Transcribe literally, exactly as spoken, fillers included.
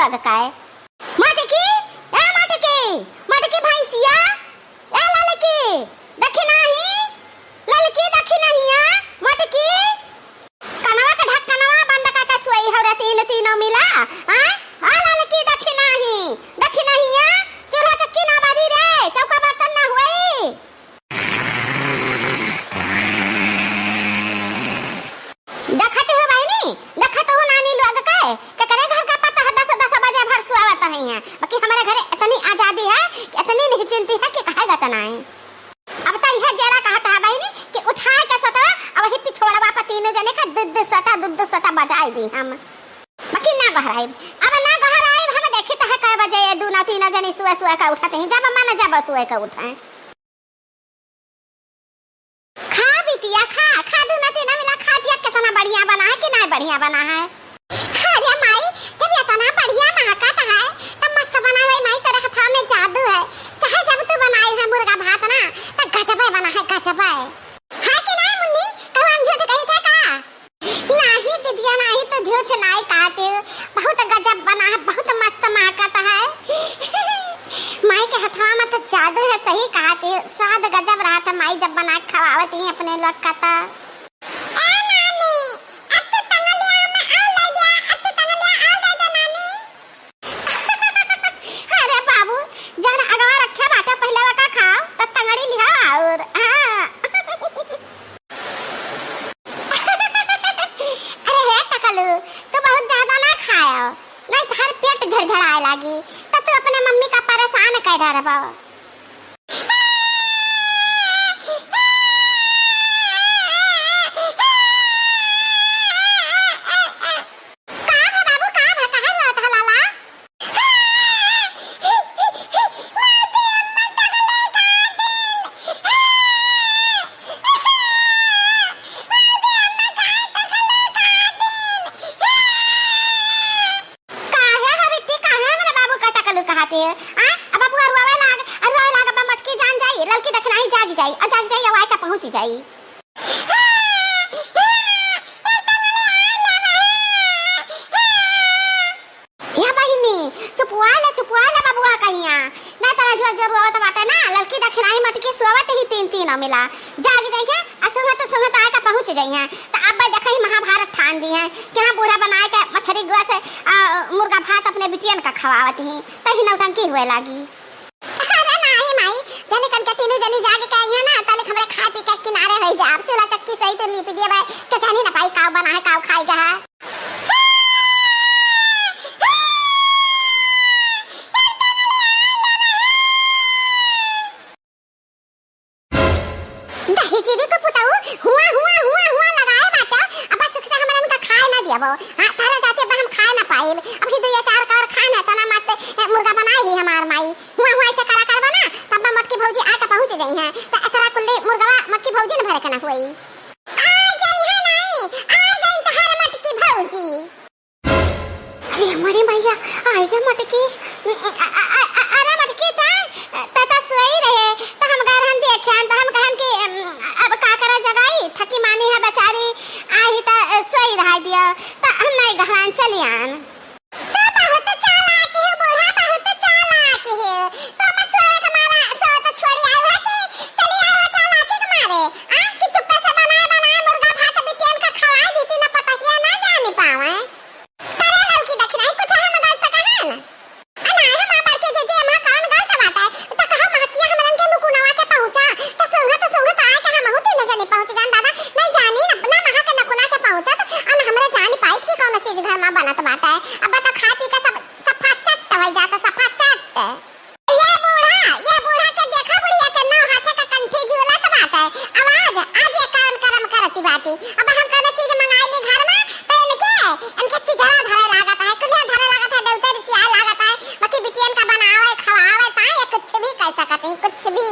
लग का है। मटकी, ए मटकी, मटकी भैंसिया, ए ललकी, दखिनाही, ललकी दखिनहिया, मटकी। कनवा के ढक्कनवा बंद करके सोई हो रे तीन, तीनों मिला, आय? आ ललकी दखिनाही, दखिनहिया, चूल्हा चक्की ना बरी रे, चौका बर्तन ना होई। देखत हो बहिनी, देखत हो नानी लोग के, केकरे घर के पता है दस दस बजे भर सुआवत है यहाँ, बाकी हमारे घरे इतनी आजादी है कि इतनी नहीं चिंती है कि कहे गत ना है। अब तो यह जेरा कहत है बहिनी कि उठाए के सतवा, अब वही पिछोड़वा पर तीनों जने का दुद्ध सटा, दुद्ध सटा बजाए दी हम। बाकी ना गहराइब, अब ना गहराइब, हम देखी तो है कै बजे ये दूना तीनों जने सुए सुए का उठत हैं, जब मन जब सुए का उठे। खा बिटिया, खा, खा, दूना तीना मिला खा दिया, कितना बढ़िया बना है कि नहीं बढ़िया बना है? अरे माई, जब इतना बढ़िया महकत है, तब मस्त बना है माई, तेरे हाथा में जादू है। चाहे जब तू बनाई है मुर्गा भात ना, तो गजबे बना है, गजबे। है कि नहीं मुन्नी? कहूँ हम झूठ कही थे का? नाही दीदिया, नाही, तो झूठ नाही कहत है, बहुत गजब बना है, बहुत मस्त महकत है। माई के हथवा में तो जादू है, सही कहत है, स्वाद गजब रहत है माई जब बना के खवावत ही अपने लोग का तो। ए नानी, अब तो तंगलिया में आऊ ले दिया, अब तो तंगलिया आऊ दे दे नानी। अरे बाबू, जौन अगवा रखे बाटे, पहिले ओका खाओ, त तंगड़ी लिहो और, हाँ। अरे हे टकलू, तू बहुत ज्यादा ना खायो, नहीं तो हर पेट झड़झड़ाए लागी, तो तू अपने मम्मी का परेशान कर डरबो। का भा बाबू, का भा, काहे रोत ह लाला? काहे हो बिट्टी, काहे हमरे बाबू का टकलू कहत है? आ, अब बबुआ रोवे लाग, आ रोवे लाग, अब मटकी जान जाई, ललकी दखिनाही जाग जाई, आ जाग जाई, आ आए का पहुँच जाई। या बहिनी, चुपवा ले, चुपवा ले बबुआ कहिया। ना तोरा जोर जोर रोवत बाटे ना, ललकी दखिनाही मटकी सोवत ही तीन तीन मिला। जाग जइहे, आ सुंघत सुंघत आए का पहुँच जइहे। त अब देखई महाभारत ठान दिहे कि हाँ बूढ़ा बनाए के मछरी गोस, आ, मुर्गा भात अपने बिटियन का खवावत ही, तही नौटंकी हुए लागी। अरे नाही माई, जने कन के तीनों जनी जाग के आई है ना, तले हमरे खा पी के किनारे होई जाब। चूल्हा चक्की सही तो लीप दिए भाई, के जानी ना पाई काव बना है, काव खाई गया है। दही चीनी को पुताऊ हुआ, हुआ, हुआ, हुआ लगाए बाटे। अब सुख से हमरन का खाए ना दियाबो। हाँ, तारा जाते अब हम खाए ना पाएब। अभी दो या चार कार खाए ना, तना मस्त, ए, मुर्गा बनाए ही हमार माई। हुआ, हुआ ऐसे करा करबो ना, तब मोटकी भौजी आके पहुँच जाई हैं। त एतरा कुल्ली मुर्गवा मोटकी भौजी न भरे के ना हुई। आ जाई है नाई, आ गई तोहार मोटकी भौजी। अरे हमारी मैया, आई गे मोटकी। अ-, अ-, अ-, अ-, अरे मोटकी, ता, ता, ता सोई रहे, त हम गए रहन देखे, त हम कहन कि, अम, अब का करा जगाई, थकी मानी है बेचारी, आई त, अ, सोई रहा दिया, त हम नहीं गहरान चली आन। तू बहुत चालाक है बूढ़ा, बहुत चालाक है। तो हम सोए के मारा, सो तो छोड़ी आए हो कि चली आए हो चालाकी के मारे, आ? कि चुप्पे से बनाए, बनाए मुर्गा भात बिटियन का खवाए दी, तीनों पतहिया ना जानी पावे। अरे ललकी दखिनाही, कुछ हम गलत कहन? आ नाहीं, हमार बड़की जीजी, हमार कौन गलत बात है? तो कहा महकिया हमरन के नुकुनवा के पहुँचा, तो सूंघत, सूंघत आए के हमहू तीनों जनी पहुँच गन दादा। नहीं जानी, अपना महा के नकुना के पहुँचत, अन हमरे जानी पाइत कि कौन चीज घर में बनत बाटे। अब तो खा पी के सब सफा चट्ट हो जाता, सफा चट्ट। ये बूढ़ा, ये बूढ़ा के देखा, बुढ़िया के नौ हाथे का कंठी झूलत बाटे। आवाज, आज ये कौन करम करती बाटी। अब हम कौनो चीज मंगाई ली घर में, तो इनके, इनके तिजरा धरे लागत है, कुल्हिया धरे लागत है, देवते रिसिया लागत है। बाकी बिटियन का बनावे, खवावे, ताई ये कुछ भी कह सकत है, कुछ भी।